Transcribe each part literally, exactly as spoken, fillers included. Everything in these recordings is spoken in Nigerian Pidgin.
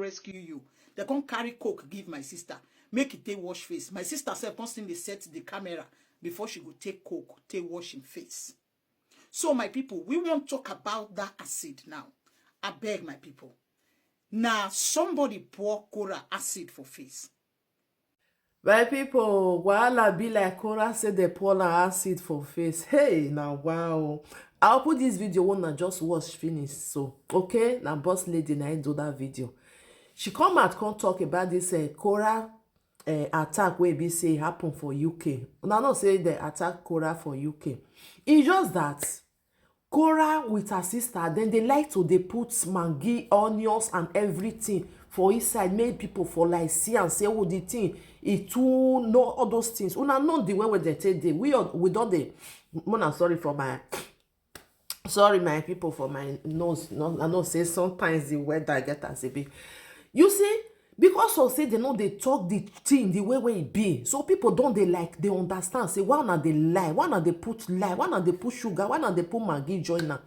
rescue you. They come carry coke give my sister, make it take wash face. My sister sef come still dey set the camera before she go take coke take wash im face. So my people, we wan talk about that acid now. Abeg my people, na somebody pour Cora acid for face. My people, wahala be like Cora say they pour na acid for face. Hey, now wow. I'll put this video one I just watch finish. So, okay, now boss lady na im do that video. She come out come talk about this uh, Cora uh, attack wey be say happen for U K. Una know say they attack Cora for U K. It's just that Cora with her sister, then they like to they put mangi, onions and everything for inside, make people for like see and say, oh, the thing, it too, no, all those things. Una know the way where they take dey. We are, we don't dey. Mona, sorry for my, sorry, my people, for my nose. No, I know say sometimes the weather get as e be. You see, because of say they no dey talk the thing the way wey e be, so people don dey like dey understand say why una dey lie, why una dey put lie, why una dey put sugar, why una dey put maggi join am.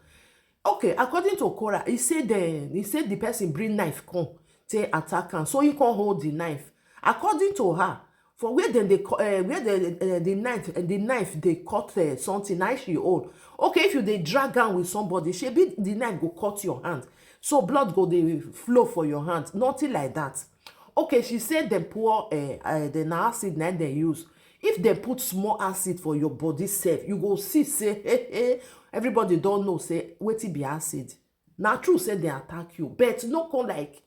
Okay, according to Cora, he say the he say the person bring knife come take attack am, so he come hold the knife. According to her, for where dem dey cu- eh, where the eh, the knife eh, the knife dey cut eh, something, na she hold. Okay, if you dey drag am with somebody, shebi the knife go cut your hand, so blood go dey flow for your hand, nothing like that. Okay, she say dem pour eh, eh, the na acid na dem use. If dem put small acid for your body sef, you go see say hey, hey, everybody don know say wetin be acid. Na true say dem attack you, but no come like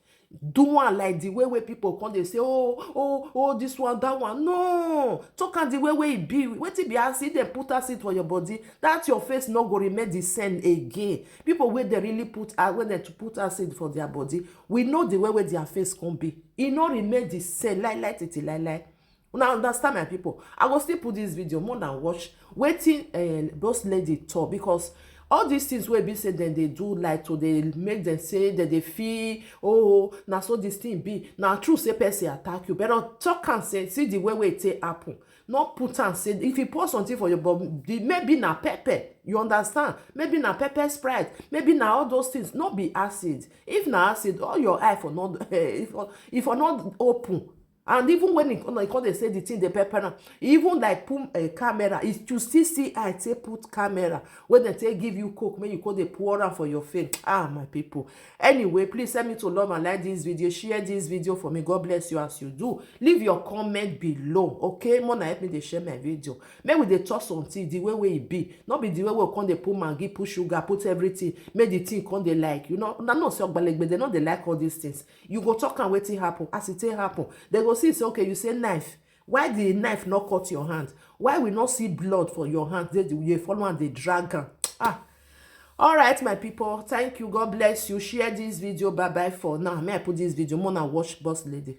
do one like the way wey people come dey say, oh, oh, oh, this one, that one. No, talk am the way wey e be. Wetin be acid? Dem put acid for your body, that your face no go remain the same again. People wey dey really put a- wey dem to put acid for their body, we know the way wey their face come be. E no remain the same, lie lie titi lie lie. Una understand, my people? I go still put this video more than watch wetin uh, boss lady talk, because all these things wey be say dem dey do like to dey make dem say dem dey feel, oh, na so this thing be. Na true say person attack you, but no talk am say see the way wey e take happen. No put am say if you pour something for your body, maybe na pepper, you understand? Maybe na pepper sprite, maybe na all those things. No be acid. If na acid, all your eye for not if for if for not open. And even when e come e come dey say the thing dey pepper am, e even like put a camera, e to still see eye take put camera wey dem take give you coke, make you come dey pour am for your face. Ah, my people. Anyway, please help me to love and like this video, share this video for me. God bless you as you do. Leave your comment below, okay? Mona help me dey share my video. Make we dey talk something the way wey e be, no be the way wey we come dey put maggi, put sugar, put everything, make the thing come dey like, you know, una know say ogbalegbe, they no dey like all these things. You go talk am wetin happen, as e take happen, they go see say, okay, you say knife, why the knife no cut your hand? Why we no see blood for your hand? They dey follow and they drag am. Ah, all right, my people, thank you, God bless you. Share this video, bye bye for now. May I put this video more and watch boss lady.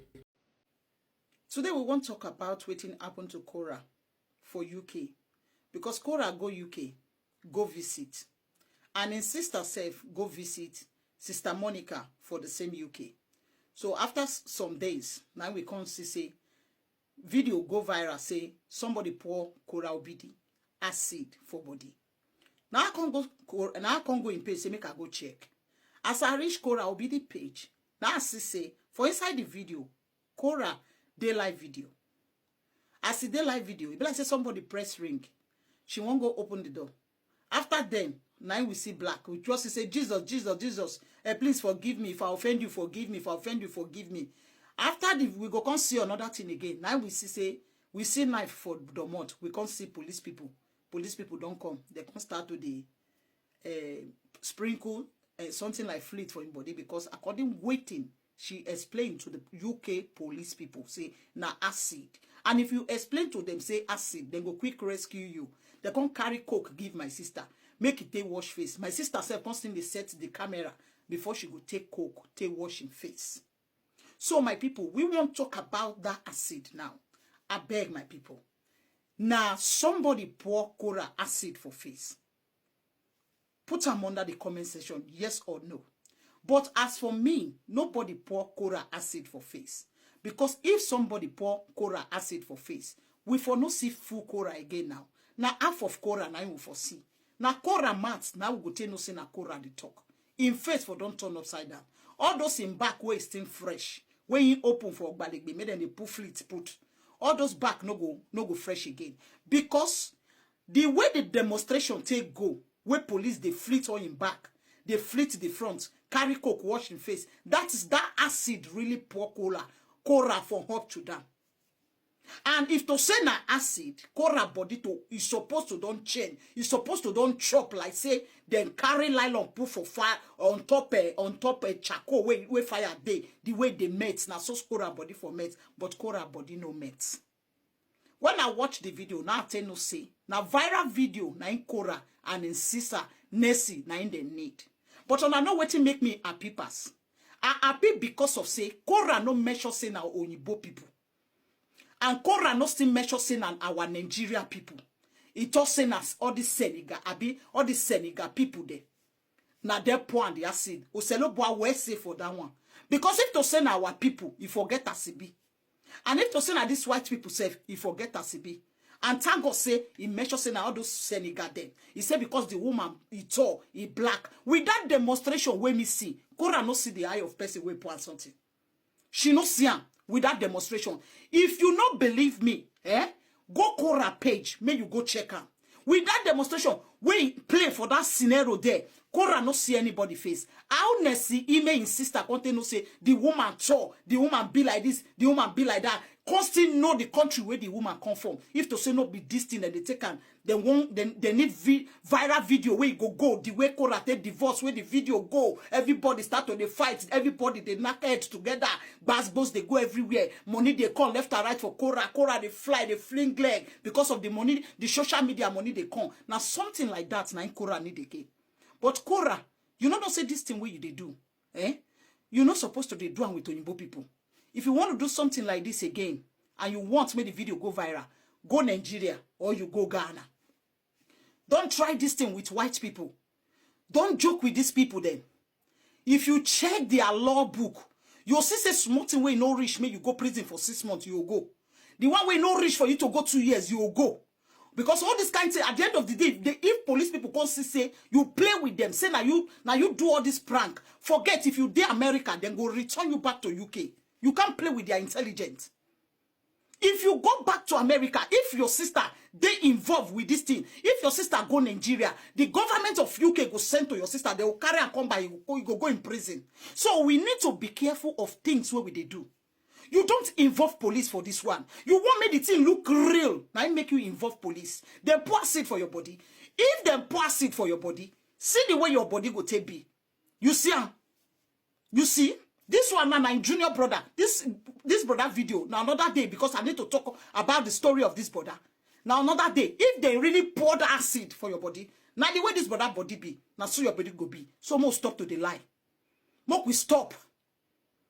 Today we wan talk about wetin happen to Cora for U K, because Cora go U K go visit, and im sister sef go visit sister Monica for the same U K. So after s- some days, now we come see say video go viral say somebody pour Cora Obidi acid for body. Now I come go Cora- now I come go in page say make I go check. As I reach Cora Obidi page, now I see say for inside the video, Cora dey live video. As e dey live video, e be like say somebody press ring. She wan go open the door. After then, na im we see black. We just say, Jesus, Jesus, Jesus, eh, please forgive me. If I offend you, forgive me. If I offend you, forgive me. After the, we go come see another thing again. Now we see say we see knife for domot. We come see police people. Police people don come. They come start to dey uh, sprinkle uh, something like fluid for him body, because according wetin she explain to the U K police people say na acid. And if you explain to them say acid, dem go quick rescue you. They come carry coke give my sister, make e take wash face. My sister sef come still dey set the camera before she go take coke take wash im face. So my people, we wan talk about that acid now. Abeg my people, na somebody pour Cora acid for face? Put am under the comment section, yes or no. But as for me, nobody pour Cora acid for face. Because if somebody pour Cora acid for face, we for no see full Cora again now. Na half of Cora na im we for see. Na Cora mat na we go take know say na Cora dey talk. Im face for don turn upside down. All those in back wey still fresh, wey he open for Ogbalegbe, make dem dey put fleet put. All those back no go, no go fresh again, because the way the demonstration take go, wey police dey fleet all him back, dey fleet the front, carry coke wash him face. That is, that acid really pour Korah, Korah from up to down. And if to say na acid, Korah body to, e suppose to don change. E suppose to don chop like say dem carry nylon put for fire on top, eh, on top, eh, charcoal wey, wey fire dey. The way they met, na so Korah body for met, but Korah body no met. When I watch the video, now I tell no say na viral video na im Korah and im sister Nessie na im dem need. But una know wetin make me happy pass? I happy because of say Korah no mention say na Oyibo people. And Korah no still mention say na our Nigeria people. He talk say na all the Senegal, abi all the Senegal people there. Na dem pour am the acid. Oselobua well say for that one. Because if to say na our people, he forget as e be. And if to say na these white people sef, he forget as e be. And thank God say he mention say na all those Senegal dem. He say because the woman, he tall, he black. With that demonstration wey me see, Korah no see the eye of person wey pour am something. She no see am with that demonstration. If you no believe me, eh, go Korah page, make you go check am. With that demonstration wey play for that scenario there, Korah no see anybody face. How Nessie email him sister come take know say the woman tall, the woman be like this, the woman be like that. Come still know the country where the woman come from. If to say no be this thing that they take am, dem wan, dem, dem need vi-, viral video wey go go the way Korah take divorce, wey the video go, everybody start to dey fight, everybody dey knack head together, gbasgbos dey go everywhere, money dey come left and right for Korah, Korah dey fly, dey fling leg because of the money, the social media money dey come. Na something like that na im Korah need again. But Korah, you no know say this thing wey you dey do, eh? You no suppose to dey do am with Oyinbo people. If you want to do something like this again and you want make the video go viral, go Nigeria or you go Ghana. Don't try this thing with white people. Don't joke with these people then. If you check their law book, you'll see say small thing wey no reach, make you go prison for six months, you go. The one wey no reach for you to go two years, you go. Because all this kind thing, at the end of the day, they, if police people come see say you play with them, say na you, na you do all this prank, forget, if you dey America, dem go return you back to U K. You can't play with their intelligence. If you go back to America, if your sister dey involved with this thing, if your sister go Nigeria, the government of U K go send to your sister, they will carry and come by, you go, you go go in prison. So we need to be careful of things wey we dey do. You don't involve police for this one. You want make the thing look real, na im make you involve police. Dem pour acid for your body. If dem pour acid for your body, see the way your body go take be. You see am? You see? This one na my junior brother. This, this brother video na another day, because I need to talk about the story of this brother. Na another day. If they really poured acid for your body, na the way this brother body be, na so your body go be. So make we stop to dey lie. Make we stop.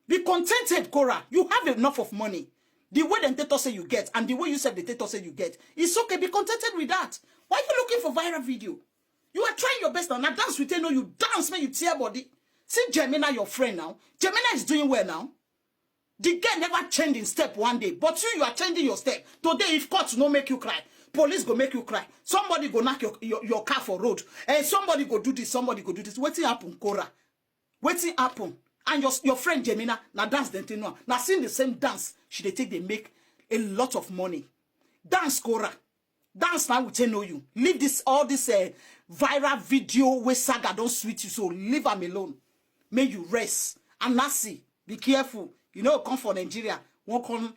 Be contented, Korah. You have enough of money. The way dem take talk say you get and the way you sef dey take talk say you get, it's okay. Be contented with that. Why you looking for viral video? You are trying your best now. Now dance with, you know, you dance, make you tear body. See Jemina, your friend now. Jemina is doing well now. The girl never changed in step one day, but you, you are changing your step. Today, if court no make you cry, police go make you cry. Somebody go knock your, your, your car for road, and somebody go do this, somebody go do this. Wetin happen, Korah? Wetin happen? And your, your friend Jemina, na dance dem take know am. Na sing the same dance she dey take dey make a lot of money. Dance, Korah. Dance na we take know you. Leave this, all this, eh, viral video wey saga don sweet you. So leave am alone. Make you rest. And Nessie, be careful. You know, come for Nigeria, won't come,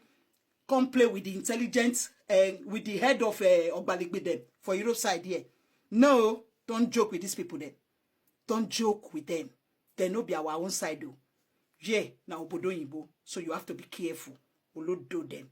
come play with the intelligence, eh, with the head of, eh, Ogbalegbe dem for Europe side here. No, don't joke with these people then. Don't joke with them. They no be our own side though. Yeah, na obodo oyinbo. So you have to be careful. Olodo them.